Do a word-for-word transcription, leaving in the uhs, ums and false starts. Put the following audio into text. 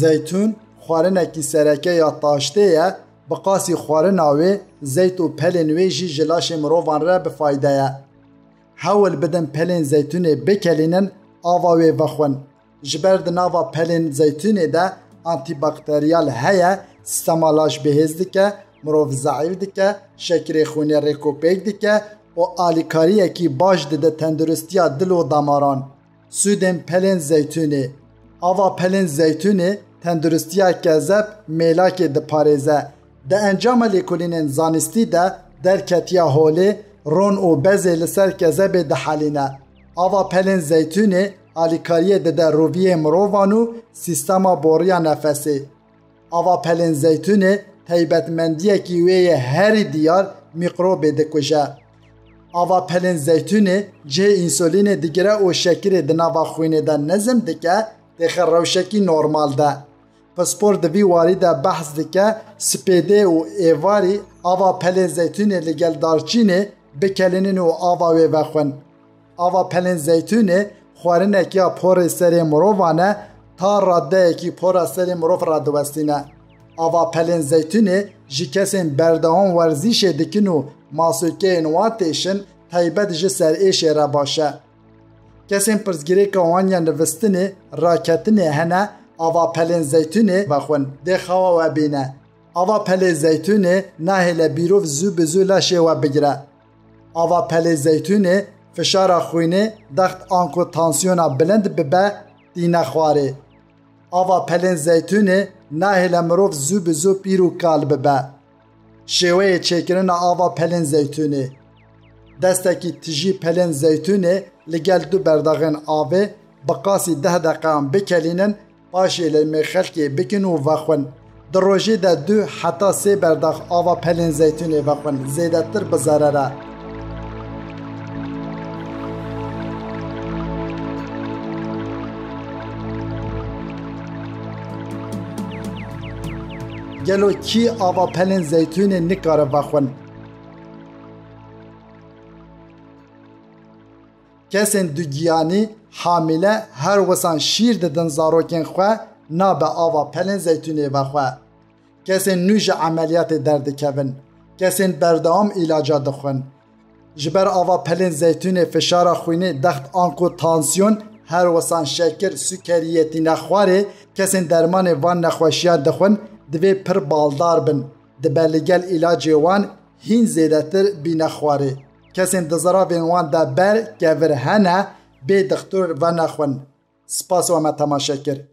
Zeytûn xwarinekî sereke ya taştê ye, bi qasî xwarina wê zeyt û pelên wê jî ji laşê mirovan re bi fayde ye. Hewl bidin pelên zeytûnê bikelînin, ava wê vexwin. Ji ber di nava pelên zeytûnê de antîbakteriyal heye, sîstema laş bihêz dike, mirov zeîf dike, şekirê xwînê rêkopêk dike û alîkariyekî baş dide tenduristiya dil û damaran. Sûdên pelên zeytûnê. Ava pelên zeytûnê tenduristiya kezeb, mêlakê diparêze. Di encama lêkolînên zanistî de derketiya holê, ron û bezê li ser kezebê dihelîne. Ava pelên zeytûnê alîkariyê dide roviyê mirovan û sîstema boriya nefesê. Ava pelên zeytûnê taybetmendiyekî wê yê herî diyar, mîkrobê dikuje. Ava pelên zeytûnê cihê însulînê digire û şekirê di nava xwînê de nizm dike, têxe rewşekî normal de. Pispor di vî warî de behs dike, spêdê û êvarî ava pelên zeytûnê li gel darçînê bikelînin û ava wê vexwin. Ava pelên zeytûnê xwarinekî ya porê serê mirovan e, ta radeyekî pora serê mirov radiwestîne. Ava pelên zeytûnê ji kesên berdewam werzîşê dikin û masûlkeyên wan têşin, taybet ji serêşê re baş e. Kesên pirsgirêka wan ya nivistinê, raketinê hene, ava pelên zeytûnê vexwin, dê xewa we bîne. Ava pelê zeytûnê nahêle bîrov zû bi zû laşê we bigire. Ava pelê zeytûnê fişara xwînê, dext anku tansiyona bilind bibe, tîne xwarê. Ava pelên zeytûnê nahêle mirov zû bi zû pîr û kal bibe. Şêweyê çêkirina ava pelên zeytûnê. Destekî tijî pelên zeytûnê li gel du berdaxên avê bi qasî deh deqeyan bikelînin, paşê li mêxelkê bikin û vexwin. Di rojê de du heta sê berdax ava pelên zeytûnê vexwin, zêdetir bi zerer e. Gelo kî ava pelên zeytûnê nikare vexwin? Kesên dugiyanî, hamîle, her wisan şîr didin zarokên xwe, nabe ava pelên zeytûnê vexwe. Kesên nû ji emeliyatê derdikevin. Kesên berdewam îlaca dixwin. Ji ber ava pelên zeytûnê fişara xwînê, dext anku tansiyon, her wisan şekir, sukeriyê tîne xwarê, kesên dermanê van nexweşiya dixwin, divê pir baldar bin. Dibe li gel îlacê wan hîn zêdetir bîne xwarê. Kesên di ziravên wan de ber, kevir hene, bê dixtor venexwin. Spas we me temaşe kir.